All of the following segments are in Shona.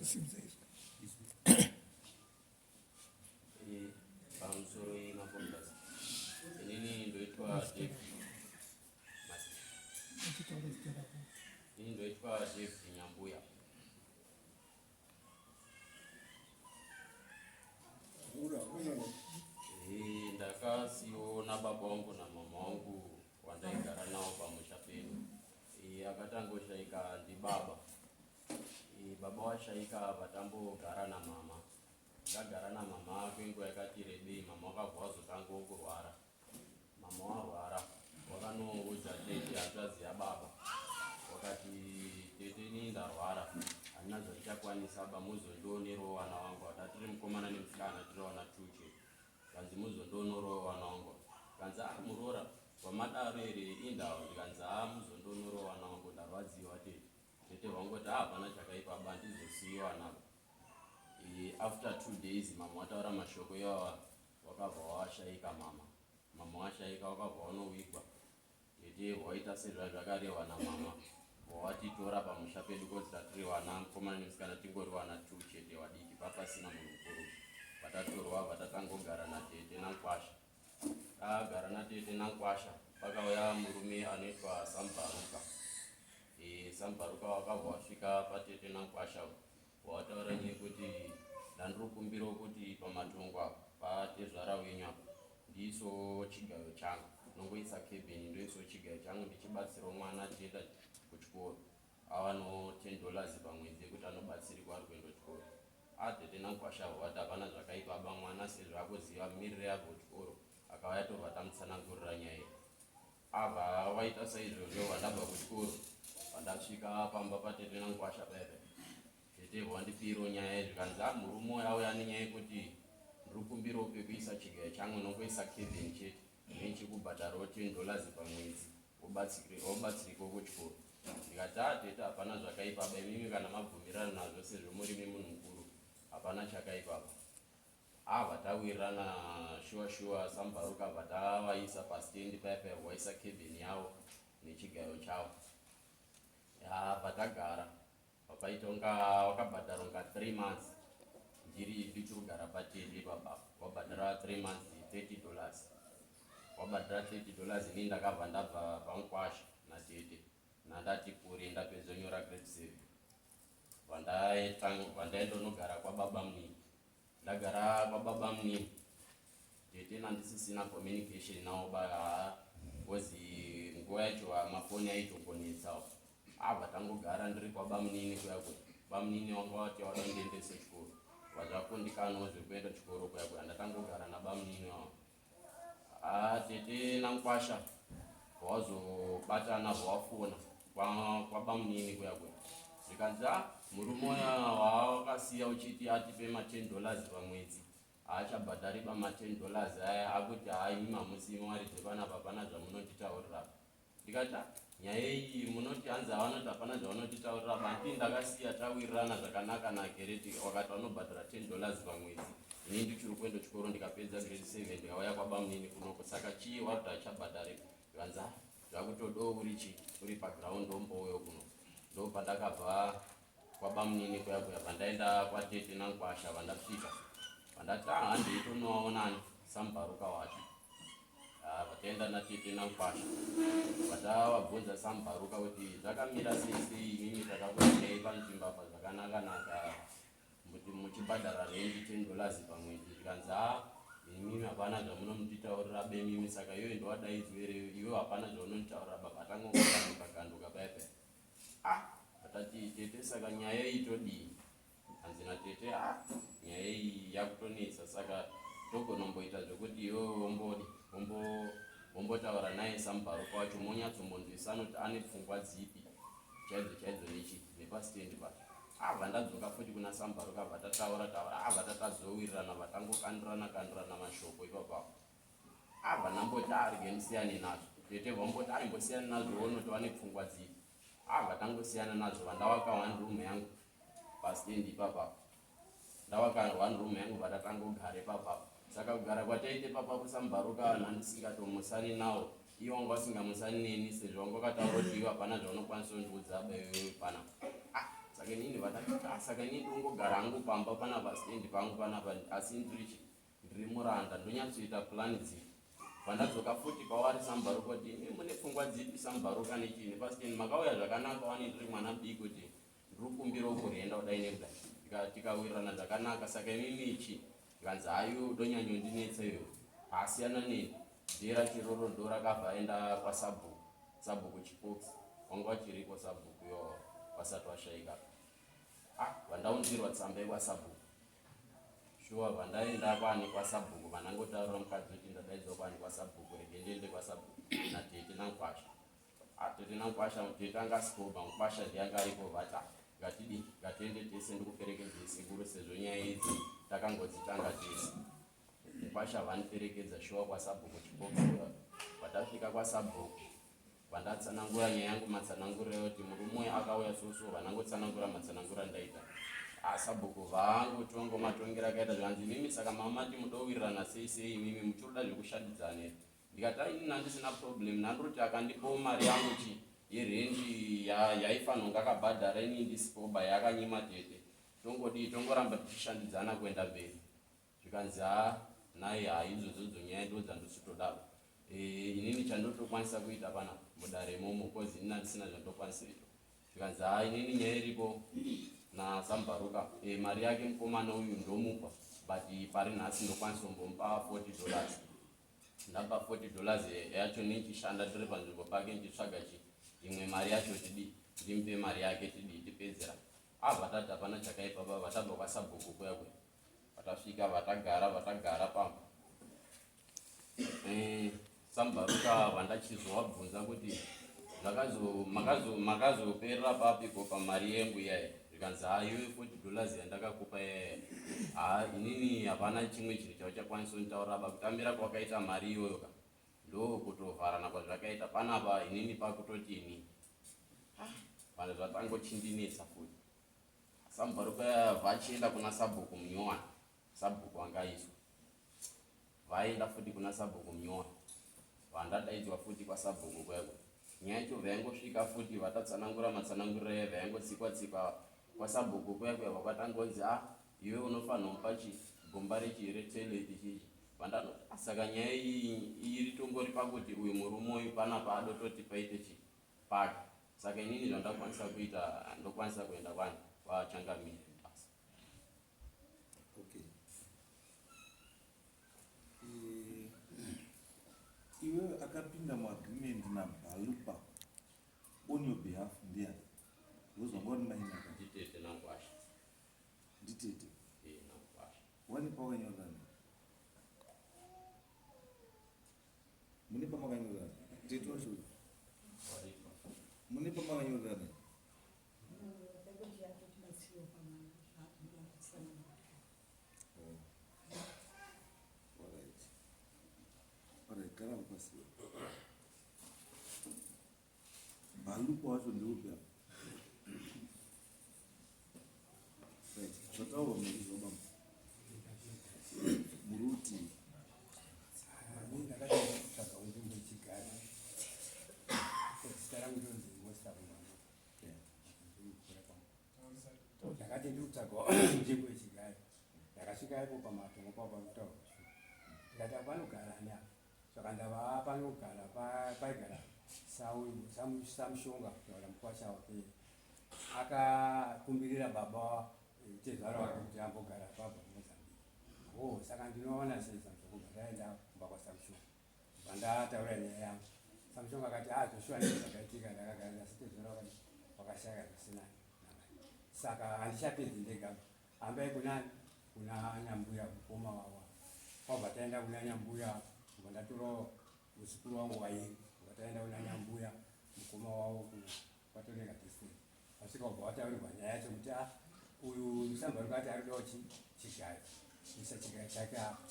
Simudza izwi. Pamusoro yemapodcast. Inini ndoitwa David. Uchitaura zita rako. Inini ndoitwa David Nyambuya. Eh, ndakasiiwa nababa wangu namama wangu wandaigara nawo pamusha pedu. Eh, akatangoshaika ndibaba. Eh, baba washaika vatambogara namama. Ndagara namama kwenguva yakati rebei, mama wakabva wazotanga kurwara. Mama warwara wakanoudza tete hanzvadzi yababa, wakati tete ini ndarwara handina zvandichakwanisa ba muzondionerowo vana vangu ava tiri mukomana nemusikana tiri vana tuche kanzi muzondionorowo vana vangu kanzi ah muroora wamadaro here indawo ndikanzi ah muzondionorowo vana vangu ndarwadziwa tete tete vangoti ah hapana chakaipa ba ndizosiyiwa navo after 2 days mama wataura mashoko iwawa wakabva washaika mama. Mama washaika wakabva wanowigwa. Tete waita sezvazvakarehwa namama wawatitora pamusha pedu kozi tatiri vana mukomana nemusikana tingori vana two chete vadiki papasina munhu mukuru. Vatatorwa vatatangogara natete nankwasha. Tagara natete nankwasha pakauya murume anoitwa Sambaruka. E, Sambaruka wakabva wasvika patete nankwasha wataura nyaya yekuti ndandiri kumbirawo kuti pamatongo apa patezvara wenyu apa ndiisewo chigayo changu nongoisa cabin ndoisawo chigayo changu ndichibatsirawo mwana achienda kuchikoro awanawo $10 pamwedzi yekuti anobatsirikwa ari kuenda kuchikoro. Atete nankwasha vati hapana zvakaipa ba mwana sezvo akuziva miriro yabva kuchikoro akauya torwa tamutsanangurira nyaya iyi. Abva waita saizvozvo vandabva kuchikoro vandasvika pamba patete nankwasha paipa tete wandipiro nyaya iyi zvikanzi a murume uyu auya nenyaya yekuti ndiri kumbirawo pekuisa chigayo changu nongoisa cabin chete nechikubhadharawo $10 pamwedzi wobatsirikawo kuchikoro. Ndikati a tete hapana zvakaipa ba imimi kana mabvumirana nazvo sezvo murimi munhu mukuru hapana chakaipa ba. Ava tawirirana shuwa shuwa Sambaruka bva tavaisa pastendi paya paya waisa cabin yavo nechigayo chavo. Bva tagara papaita unga wakabhadhara unga 3 months ndiri ndichiri kugara patende ipapa wabhadhara 3 months $30 wabhadhara $30 ini ndakabva ndabva pankwasha natete nandati kure ndapedza nyora grade 7 vandaendonogara kwababa munini. Ndagara kwababa munini tete nandisisina communication navo ba because nguva yacho mafoni aitongonetsawo. Abva tangogara ndiri kwabamunini kuya kuya bamunini wanga wati wada kundiendese chikoro vazvakundikanawo zvekuenda chikoro kuya kuya ndatangogara nabamunini wavo. Tete nankwasha wazobatana wafona kwabamunini kuya kuya zvikanzi a murume uya waakasiya uchiti atipe ma$10 pamwedzi haachabhadhari ba ma$10 aya akuti hai imi hamusi mwaridze panapa hapana zvamunotitaurira. Ndikati nyaya iyi munoti hanzi havanoti hapana zvavanotitaurira banti ndakasiya tawirirana zvakanaka nagereti wakati vanobhadhara $10 pamwedzi ini ndichiri kuenda chikoro ndikapedza grade 7 ndikauya kwabamunini kunoko saka chii wakuti hachabhadhari zvikanzi zvakutodo uri chi uri paground ombouyo kuno. Ndopandakabva kwabamunini kuya kuya pandaenda kwatete nankwasha vandasvika vandati handei tonovaonani Sambaruka wacho. Vataenda natete nankwasha vatavabvunza Sambaruka kuti zvakamira sei sei imimi takakusiyai panzvimbo apa zvakanaka-naka kuti muchibhadhara rendi $10 pamwedzi zvikanzi a imimi hapana zvamunomutitaurira bemimi saka iwe ndowadaidzwa here iwe hapana zvaunonditaurira baba tangoganduka ganduka paya paya. Vatati tete saka nyaya iyi todii? Hanzi natete nyaya iyi yakutonetsa saka togonomboita zvekuti iwewe wombodi wombotaura naye Sambaruka wacho monyatsombonzwisana kuti ane pfungwa dzipi chaidzo chaidzo nechi nepastendi pacho. Abva ndadzoka futi kuna Sambaruka abva tataura taura abva tatazowirirana vatangokandirana kandirana mashoko ipapapo. Abva ndamboti arege ndisiyane nazvo tete vamboti aimbosiyana nazvo wonoti vane pfungwa dzipi. Abva tangosiyana nazvo vandawaka one room yangu pastendi ipapapo ndawaka one room yangu vatatangogara ipapapo. Saka kugara kwataita ipapapo Sambaruka vanhu andisingatomusani nawo iwo wanga usingamusani neni sezvo wanga wakataura kuti iwe hapana zvaunokwanisa kundiudza ba iwewe panapa. Saka inini vandati ah, saka inini ndongogara hangu pamba panapa stand pangu panapa asi ndiri ndiri muranda ndonyatsoita plan dzipi vandadzoka futi kwavari sambaruka kuti imi mune pfungwa dzipi sambaruka nechini pasiteni makauya zvakanaka wani ndiri mwana mudiki kuti ndiri kukumbirawo kurenda kudai nekudai tikawirirana zvakanaka saka imimi ichi zvikanzi hayo ndonyanyondinetsa iyo asiyana neni jera chiroro ndo rakabva aenda kwasabhuku sabhuku chipokisi wanga wachiriko sabhuku yo vasati vashaika ah vandaunzirwa tsamba yekwasabhuku shuwa vandaenda kwani kwasabhuku vanangotaurira mukadzi kuti ndadaidzwa kwani kwasabhuku rege ndiende kwasabhuku natete nankwasha ah, tete nankwasha tete anga asikoba nkwasha ndiye anga aripo vati ah, ngatidi ngatiende tese ndikuperekedzei sekuru sezvo nyaya idzi takangodzitanga tese Mukwasha vaniperekedza shuwa kwasabhuku chipokisi vatasvika kwasabhuku vandatsanangura nyaya yangu matsananguriro ekuti murume uyu akauya soso vanangotsanangura matsanangura ndaita asabhuku ah, vangu tongo matongero akaita zvanzi imimi saka mamati mudowirirana sei sei imimi muchiroda zvekushandidzana here ndikati ah, ini nandisina problem nandoti akandipawo mari yangu chi yerendi yaifanira kunge akabhadhara ini ndisipoba yaakanyima tete tongodii tongoramba tichishandidzana kuenda mberi Zvikanzi haa nhai haa idzodzo nyaya ndodzandositodaro eh, inini chandotokwanisa kuita pana mudare imomo cause inini handisina zvandokwanisa ito zvikanzi haa inini nyaya iripo nasambaruka e, mari yake mukomana uyu ndomupa but pari nhasi ndokwanisa kumbomupa 40 dollars ndapa 40 dollars yacho ndichishanda ndiri panzvimbo pake ndichitsvaga chi imwe mari yacho tidii ndimupe mari yake tidii tipedzera abva tati hapana chakaipa baba tabva kwasabhuku kuya kuya Vatasvika vatagara vatagara pamba eh, sambaruka vandachizovabvunza kuti zvakazo makazo makazoperera papiko pamari yengu iyayi zvikanzi haa iwe 40 dollars yandakakupa iyayi haa inini hapana chimwe chinhu chauchakwanisa kunditaurira ba kutambira kwakaita mari iyoyo ka ndokutovharana kwazvakaita panapa inini pakutoti ini vanhu zvatangochindinetsa futi Sambaruka vachienda kuna sabhuku Munyowani, sabhuku anga aiswa. Vaenda futi kuna sabhuku Munyowani, vandadaidzwa futi kwasabhuku kuya kuya. Nyaya yacho vaingosvika futi vatatsanangura matsananguriro ayo vaingotsikwa tsikwa kwasabhuku kuya kuya vakatangonzi ah iwe unofanira kumupa chi gomba rechi retoilet chichi vandanoti ah, saka nyaya iyi iri tongori pakuti uyu murume uyu panapa adototi paite chi pake saka inini zvandakwanisa kuita ndokwanisa kuenda kwani kwachangamire basa okay eh, iwewe akapinda muagreement nabalupa on your behalf ndiyani because wanga uri mainaka nditete nangwasha nditete eh, nangwasha wani pawakanyorana Mune pamakanyorerana? Tete wacho mune pamakanyorerana? Oh. Alright. Alright, gara pasi. Balupo wacho ndeupi apa? Right, zvataurwa munozvizwa bambo. Muri kuti ndakatsvaga nzvimbo ichigara. Zita rangu ndonzi Mosa Mwana. Ndakati ndiri kutsvaga nzvimbo yechigaro. Ndakasvika ipo pamatongo papo parikutaurwa shuwa. Ndikati apa panogara ani apa? Saka ndava panogara paigara samushonga kutaura mukwasha wake akakumbirira baba eh, tezvara wake kuti ambogara apapo mozambique oh saka ndinoona sei samushonga ndaenda kumba kwasamushonga bva ndataura nyaya yangu samushonga akati ah zvoshuwa ndizvo zvakaitika ndakagara ndasitezvara wakati wakashaya zvisina saka handichapedzi ndega Hambai kunani? Kuna nyambuya mukoma wawa. Kwabva taenda kuna nyambuya, kubva ndatora muzukuru wangu wairi. Kubva taenda kuna nyambuya mukoma wavo kwatoneka distance. Vasvika kubva vataurirwa nyaya yacho kuti ah uyu musambaruka ati ari kudawo chigayo. Isa chigayo chake apa.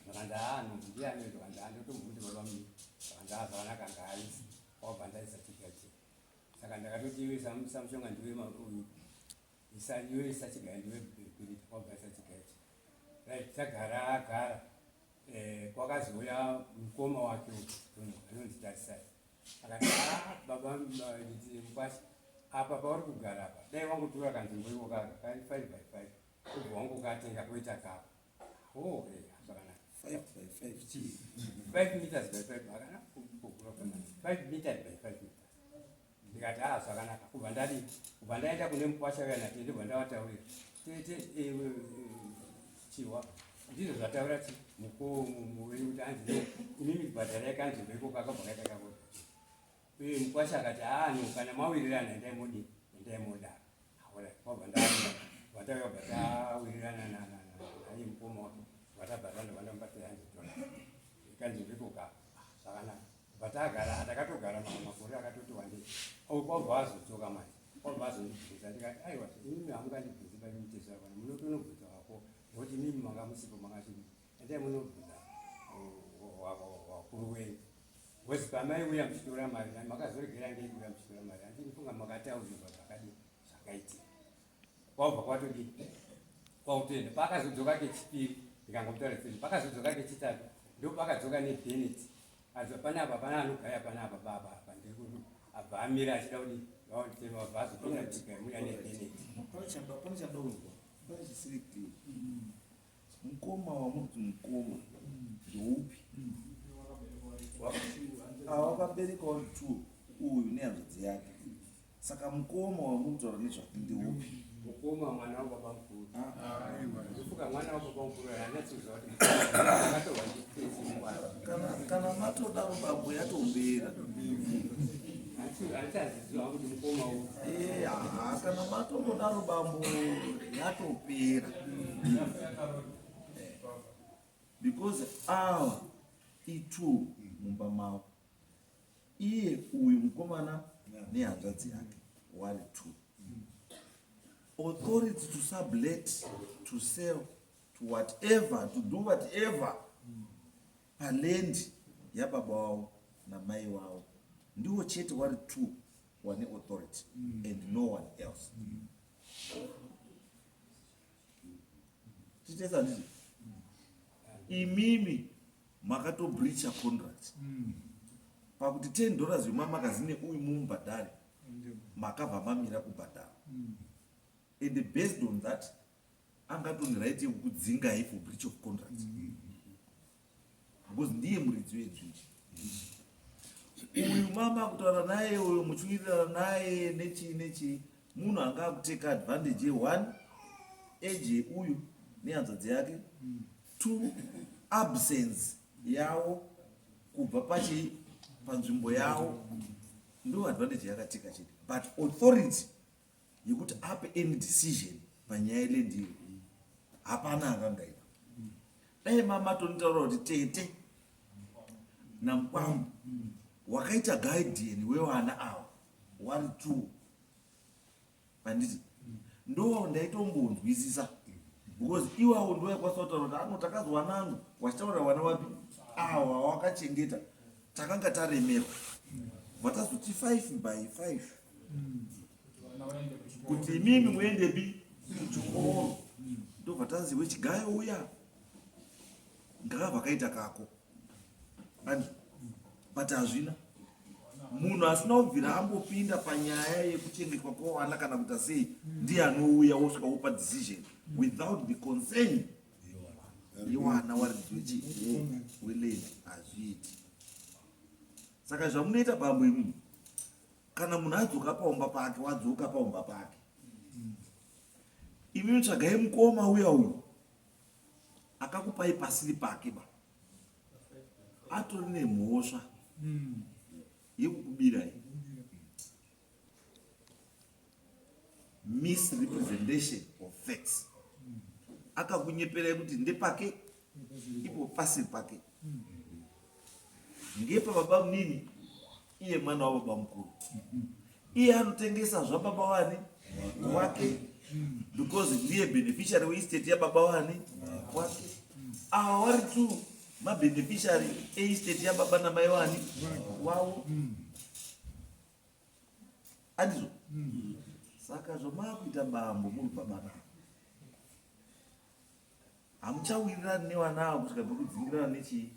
Zvakanzi ah no ndiani zvakanzi ah ndotombomuti baba mudiki. Zvakanzi ah zvakanaka ngaaise. Kwabva ndaisa chigayo chake. Saka ndakatoti iwe samushonga ndiwe uyu isa iwe isa chigaya ndiwe pirita kwabva isa chigaya ichi right tagara agara eh, kwakazouya mukoma wake uyu anonzi tarisai akati ah, baba mukwasha Apa pauri kugara apa, dai wangotora kanzvimbo iko kaka kari 5 by 5, ubva wangokatenga koita kako. Oh, zvakanaka. 5 by 5 chii? 5 meters by 5, hakana kukura kwemani, 5 meters by 5 meters. Ndikati, ah, zvakanaka. Kubva ndadi, kubva ndaenda kune mukwasha uya natete, ndobva ndavataurira, tete, chiwa ndizvo zvataura chi muwenyu kuti anzi no, imimi bhadharai kanzvimbo iko kakabva kaita kako. Uye mukwasha akati, aa, no, kana mawirirana endai modi, endai modaro. Alright, kwabva ndauya, vatauya, bva tawirirana naye mukoma wake, vatabva ndobva ndamupa $300 kanzvimbo iko kako. Zvakanaka, bva tagara, takatogara makore akatoti wandei. Kwabva azodzoka manje, kwabva azondibvunza. Ndikati, aiwa, imimi hamungandibvunzi pari mutezo wakona, munotonobvunza wako, nokuti imimi manga musipo, makachii, endai munobvunza wakuru wenyu. Because pamaiuya muchitora mari, makazoregera ngei kuuya muchitora mari? Handinifunga makataurirwa zvakadii, zvakaitika. Kwabva kwatodii, kwakutoenda. Paakazodzoka kechipiri, ndikangomutaura sei, pakazodzoka kechitatu, ndo pakadzoka nebenet azo panapa, pana anogaya panapa, baba apa ndiri kudu, abva amira achida kuti vaonditema, abva azopinda muya nebenet. Pane chandaunzwa, pane chisiri clear. Mukoma wamuri kuti mukoma ndoupi? Awakabereka wari two, uyu nehanzvadzi yake. Saka mukoma wamuri kutaura nezvake ndeupi? Mukoma mwana wababa mukuru. Ndofuka mwana wababa mukuru anatsuziva kuti akatorwa nditesi. Kana matodaro, bambo, yatombera. Handichaziziva kuti mukoma u Ha, kana matondodaro, bambo, yatopera, because ava itwo mumba mavo, iye uyu mukomana nehanzvadzi yake wari two. Authority to sublet, to sell, to whatever, to do whatever paland yababa wavo namai wavo, ndiwo chete wari two wane authority and no one else. Titesa ndizvo, imimi makatobreacha contract pakuti $10 yemamakazine uyu mumubhadhare, makabva mamira kubhadhara, and based on that angatoni right yekukudzingai for breach of contract, because ndiye muridzi wenzvimbo uyu. Mama kutaura naye uyu, muchiwirirana naye nechii nechii, munhu anga akuteka advantage ye-one age yeuyu nehanzvadzi yake, two, absence yavo kubva pachi panzvimbo yavo, ndo advantage yakateka chete. But authority yekuti ape any decision panyaya yeland iyo hapana akangaita. Dai mama tonitaura kuti tete namukwangu wakaita guardian wevana ava wari two, handiti? Ndo ndaitombonzwisisa, because iwawo ndo aikwanisa kutaura kuti ano takazwanangu wachitaura vana wapi awa wakachengeta, takanga taremerwa, vatazoti 5 by 5 kuti imimi muendepi kuchikoro, ndobva tanzi wechigayo uya ngakabva kaita kako and but hazvina munhu asina kubvira ambopinda panyaya yekuchengetwa kwavana kana kuita sei, ndiye anouya wosvika wopa decision without the concern yewana waridzi wechi weland. Hazviiti. Saka zvamunoita, bambo, imimi, kana munhu adzoka paumba pake, wadzoka paumba pake, imimi tsvagai mukoma uya uyu akakupai pasiri pake, ba atori nemhosva yekukubirai, misrepresentation of facts. Akakunyeperai kuti ndepake, ipo pasiri pake, ngepa baba munini, iye mwana wababa mukuru, iye anotengesa zvababa wani wake, because ndiye beneficiary weestate yababa wani wake. Ava wari two mabeneficiary eestate yababa namai wani wavo, andizvo? Saka zvamaakuita, bambo, muri baba navo hamuchawirirani nevana avo kusvika pekudzingirana nechii,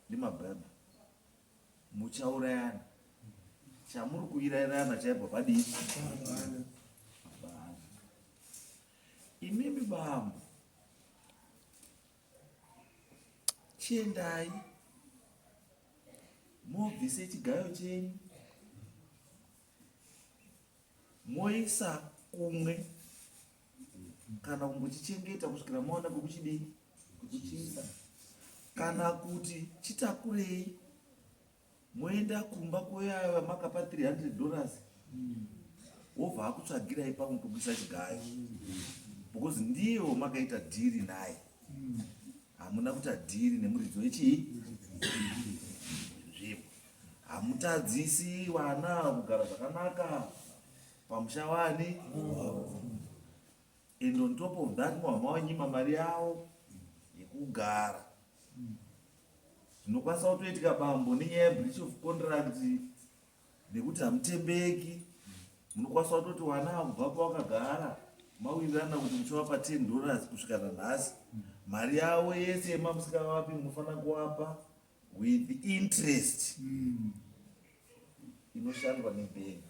nemabhebha, muchaurayana. Chamuri kuirairana chaibva padii? Hapana. Imimi bambo chiendai mobvise chigayo chenyu moisa kumwe kana kumbochichengeta kusvikira maona kwekuchidii kwekuchiisa kana kuti chitakurei moenda kumba kweaya vamakapa 300 dollars wobva akutsvagirai pamwe pekuisa chigayo because ndiye wamakaita dhiri naye hamuna kuita dhiri nemuridzi wechii nzvimbo hamutadzisi vana kugara zvakanaka pamusha wani and on top of that muhama wanyima mari yavo yekugara zvinokwanisa kutoitika bambo nenyaya yebreach of contract nekuti hamutembeki munokwanisa kutoti wana kubva pawakagara mawirirana kuti muchavapa 10 dollars kusvika nanhasi mari yavo yese yemamusikavapi munofanira kuwapa with interest inoshandwa nebhengi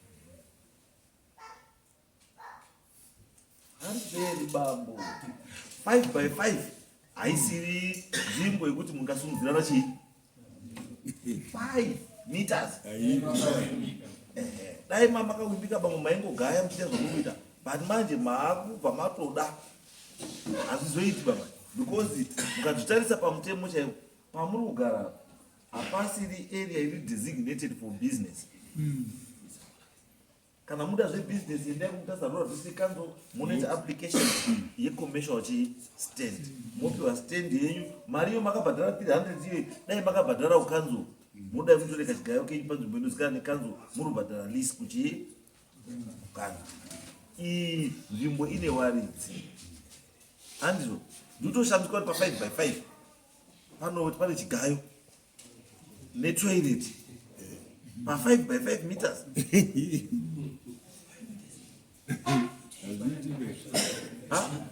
Hariperi bambo. 5 by 5 haisiri nzvimbo yekuti mungasumudzirana chii? 5 meters. Dai mama makawimbika bambo maingogaya muchiita zvamunoita. But manje maakubva matoda. Hazvizoiti baba because mukazvitarisa pamutemo chaiwo pamuri kugara hapasiri area iri designated for business. Kana muda zvebusiness endai kuMutasa Rural District Council munoita application yecommercial chi stand mopiwa stand yenyu mari iyo makabhadhara 300 iyoyi dai makabhadhara kukanzuro modai mutoreka chigayo kenyu panzvimbo inozikanwa nekanzuro muri kubhadhara lease kuchi kukanzuro iyi nzvimbo ine waridzi handizvo ndikutoshamiswa kuti pa 5 by 5 panoti pane chigayo netoilet pa 5 by 5 meters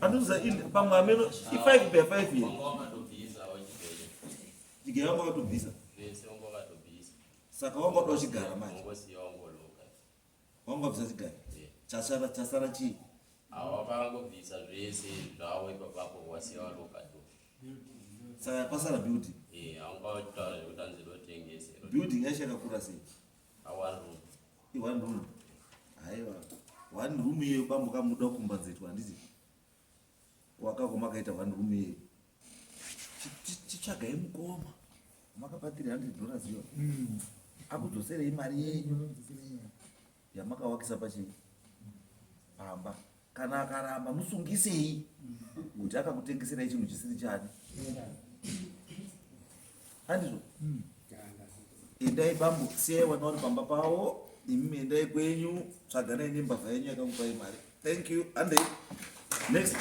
andiuza pamwe ameno i5 by 5 ye chigayo wanga watobvisa saka wanga wada uchigara manje wanga wabvisa chigayo chasara chasara chii Awakangobvisa zvese zvavo ipapapo wasiya waloka do. Saka kwasara building. Eh, awangataura zvekuti anzi dotengese. Building yacho yakakura sei? A one room. I one room. Haiwa. One room iyoyo bambo kamuda kukumbanzetwa handiti? Wakako makaita one room iyoyo. Chitsvagai mukoma. Makapa 300 dollars iyo. Akudzoserei mari yenyu. Yamakawakisa pachii? Pamba. Kana akaramba musungisei kuti akakutengeserai chinhu chisiri chani. Handizvo? Endai bambo, siyai vana vari pamba pavo, imimi endai kwenyu, tsvaganai nembavha yenyu yakakupai mari. Thank you. Handei. Next.